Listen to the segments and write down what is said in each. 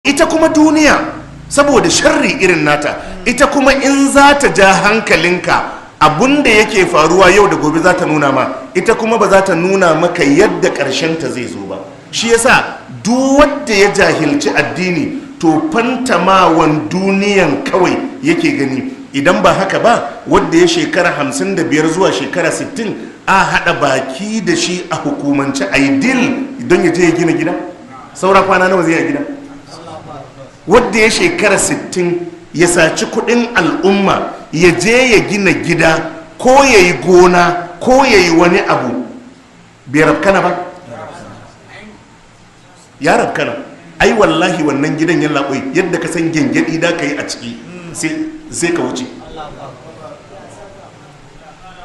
Ita kuma duniya, saboda sharri irin nata, ita kuma in za ta ja hankalinka, abun da yake faruwa yau da gobe za ta nuna ma. Ita kuma ba za ta nuna maka yadda ta zai zo ba. Shi yasa duk wanda ya jahilci addini, to fantamawan duniyan kawai yake gani. Idan ba haka ba, wadda ya shekara 55 zuwa shekara 60, a haɗa baki da shi a hukumance a yi deal don ya je ya gina gida, saura kwana nawa zai a gida? Wadda ya shekara 60 ya saci kudin al'umma, ya je ya gina gida ko ya yi gona ko ya yi wani abu, bai rabkana ba? Ya rabkana. Ai wallahi wannan gidan ya laɓoi yadda ka san gyangyaɗi da ka yi a ciki, sai ka wuce.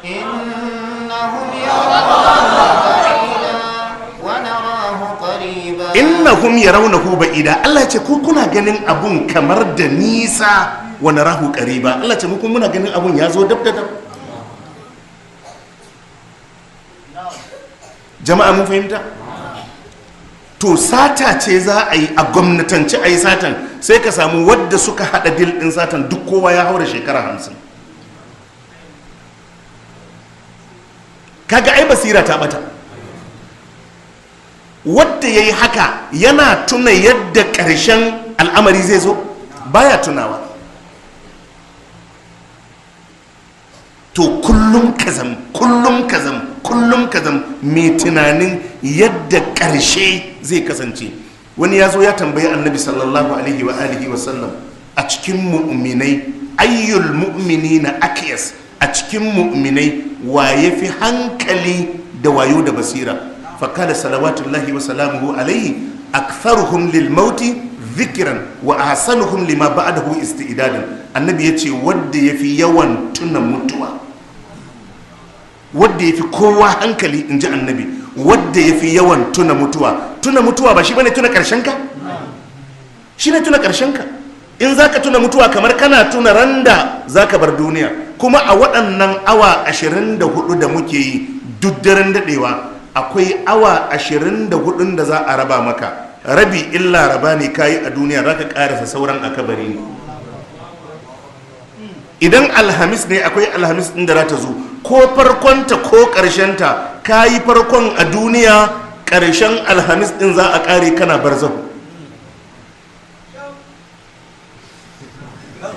إنهم يرونه بعيدا ونراه قريبا. Innahum yarawnahu ba'ida. Allah ya ce ku kuna ganin abun kamar da nisa, wa narahu qariba. Allah ya ce mu kuma muna ganin abun ya zo dab da dab. Jama'a, mun fahimta? To sata ce za a yi a gwamnatance, a yi satan, sai ka samu wadda suka hada deal din satan duk kowa ya haura shekara 50. Kaga ai basira ta bata. Wadda ya yi haka yana tuna yadda ƙarshen al'amari zai zo? Baya tunawa. To kullum kazam, kullum kazam, kullum kazam mai tunanin yadda ƙarshe zai kasance. Wani ya zo ya tambayi Annabi sallallahu alaihi wa alihi wa sallam, a cikin mu'minai, ayyul mu'minina akyas? A cikin mu'minai wa yafi hankali da wayo da basira? Fakala salawatullahi wa salamuhu alaihi: aktharuhum lil mauti dhikran wa ahsanuhum lima ba'dahu isti'dadan. Annabi yace wanda yafi yawan tuna mutuwa, wadda ya fi kowa hankali, in ji Annabi, wadda ya fi yawan tuna mutuwa. Tuna mutuwa ba shi bane tuna karshen ka? Shi ne tuna karshen ka. In za ka tuna mutuwa, kamar kana tuna randa za ka bar duniya. Kuma a waɗannan awa 24 da muke yi, duk daren daɗewa akwai awa 24 da za a raba maka. Rabi illa raba ne kayi a duniya, za ka ƙarasa sauran a kabari ne. Idan Alhamis ne, akwai Alhamis ɗin da za ta zo, ko farkonta ko ƙarshenta ka yi farkon a duniya, ƙarshen Alhamis ɗin za a ƙare kana barzahu.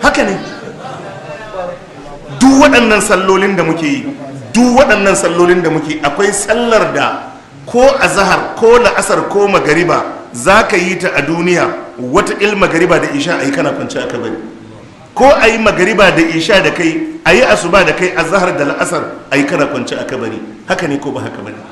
Haka ne. Duk waɗannan sallolin da muke yi, duk waɗannan sallolin da muke, akwai sallar da ko azahar ko la'asar ko magariba za ka yi ta a duniya, wata il magariba da isha a yi kana kwanci a kabari, ko a yi magariba da isha da kai, a yi asuba da kai, azahar da la'asar a yi kana kwanci a kabari. Haka ne ko ba haka ba ne?